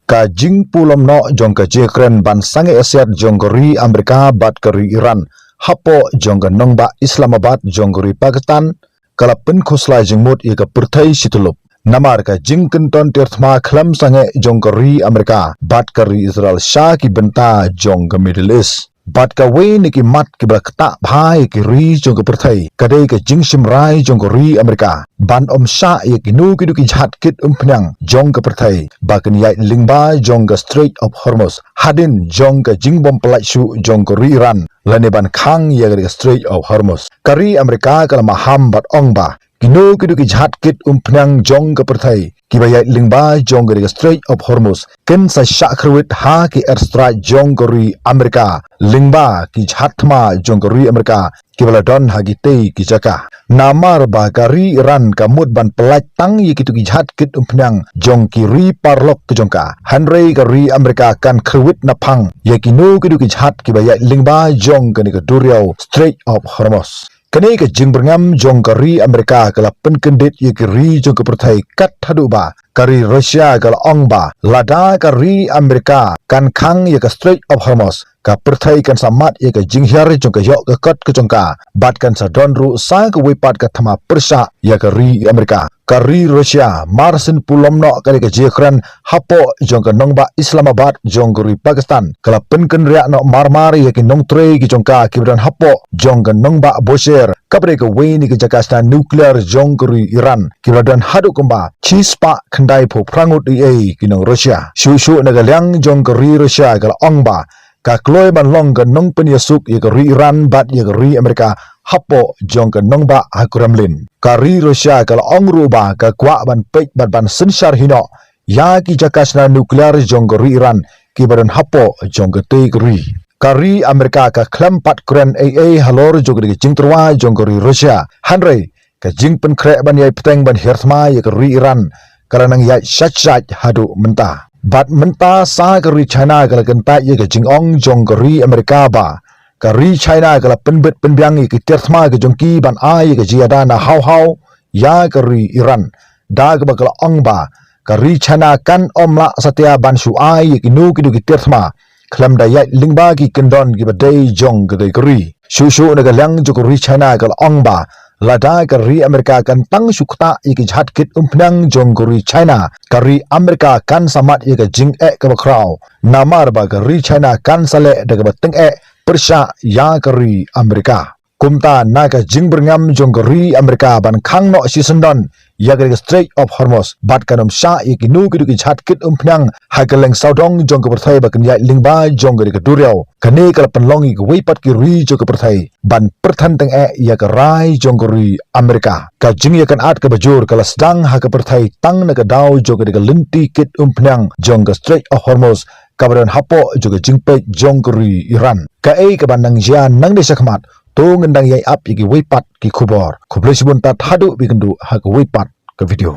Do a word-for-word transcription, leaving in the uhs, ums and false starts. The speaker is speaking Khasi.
Ka jingpulom noh jong ka jingkren ban sangeh siat jong ka ri Amerika bad ka ri Iran hapoh jong ka nongbah Islamabad jong ka ri Pakistan ka la pynkhuslai jingmut ïa ka pyrthei shityllup. Namar ka jingkyndon tiar thma khlem sangeh jong ka ri Amerika bad ka ri Israel sha ki bynta jong ka Middle East. Bad kawei na ki mat kiba la ktah bha ïa ki ri jong ka pyrthei ka dei ka jingshim rai jong ka ri Amerika ban ym shah ïa kino kino ki jhad kit umphniang jong ka pyrthei ba kin ïaid lyngba jong ka Strait of Hormuz hadien jong ka jingbym pyllait shuh jong ka ri Iran lane ban khang ïa ka Strait of Hormuz. Ka ri Amerika ka la maham bad ong ba kino kino ki jhad kit umphniang jong ka pyrthei kiba ïaid lyngba jong ka Strait of Hormuz kin sa shah khrwit ha ki airstrike jong ka ri Amerika lyngba ki jhad thma jong ka ri Amerika kiba la don ha kitei ki jaka. Namar ba ka ri Iran ka mut ban pyllait tang ïa kito ki jhad kit umphniang jong ki ri paralok ki jong ka, hynrei ka ri Amerika kan khrwit naphang ïa kino kino ki jhad kiba ïaid lyngba jong kane ka duriaw Strait of Hormuz. Kane ka jingbyrngem jong ka ri Amerika ka la pynkyndit ïa ki ri jong ka pyrthei kat haduh ba ka ri Russia ka la ong ba lada ka ri Amerika kan khang ïa ka Strait of Hormuz, ka pyrthei kan sa mad ïa ka jinghiar jong ka ïoh ka kot ka jong ka bad kan sa don ruh sa kawei pat ka thma pyrshah ïa ka ri Amerika. Ka ri Russia mar syn pulom noh kane ka jingkren hapoh jong ka nongbah Islamabad jong ka ri Pakistan ka la pynkynriah noh marmar ïa ki nongtrei ki jong ka kiba don hapoh jong ka nongbah Bushehr kaba dei kawei na ki jaka shna nuclear jong ka ri Iran kiba la don haduh kumba shispah khyndai phew phra ngut eiei ki nong Russia. Shuh shuh na ka liang jong ka ri Russia ka la ong ba ka kloi ban long ka nongpynïasuk ïa ka ri Iran bad ïa ka ri Amerika hapoh jong ka nongbah ha Kremlin. Ka ri Russia ka la ong ruh ba ka kwah ban peit bad ban synshar hi noh ïa ki jaka shna nuclear jong ka ri Iran kiba don hapoh jong katei ka ri. Ka ri Amerika ka khlem pat kren eiei halor jong ka jingtyrwa jong ka ri Russia, hynrei ka jingpynkhreh ban ïai bteng ban hiar thma ïa ka ri Iran ka la nang ïaid shait shait haduh mynta. Bad mynta sa ka ri China ka la kyntait ïa ka jingong jong ka ri Amerika ba ka ri China ka la pynbit pynbiang ïa ki tiar thma ka jong ki ban ai ïa ka jingïada na haw haw ïa ka ri Iran, da kaba ka la ong ba ka ri China kan ym lah satia ban shu ai ïa kino kino ki tiar thma khlem da ïaid lyngba ki kyndon kiba dei jong katei ka ri. Shuh shuh na ka liang jong ka ri China ka la ong ba lada ka ri Amerika kan tang shu ktah ïa ki jhad kit umphniang jong ka ri China, ka ri Amerika kan sa mad ïa ka jingeh kaba khraw, namar ba ka ri China kan sa leh da kaba tyngeh pyrshah ïa ka ri Amerika. Kumta na ka jingbyrngem jong ka ri Amerika ban khang noh shisyndon ïa ka Strait of Hormuz bad kan ym shah ïa kino kino ki jhad kit umphniang ha ka lyngsawdong jong ka pyrthei ba kin ïaid lyngba jong ka duriaw. Kane ka la pynlong ïa kawei pat ki ri jong ka pyrthei ban pyrthan tyngeh ïa ka rai jong ka ri Amerika. Ka jingïakynad kaba jur ka la sdang ha ka pyrthei tang na ka daw jong ka lynti kit umphniang jong ka Strait of Hormuz kaba don hapoh jong ka jingpeit jong ka ri Iran. Kaei kaba nang jia nangne shakhmat, to ngin dang ïai ap ïa kiwei pat ki khubor. Khublei shibun, tad haduh ba ïakynduh ha kawei pat ka video.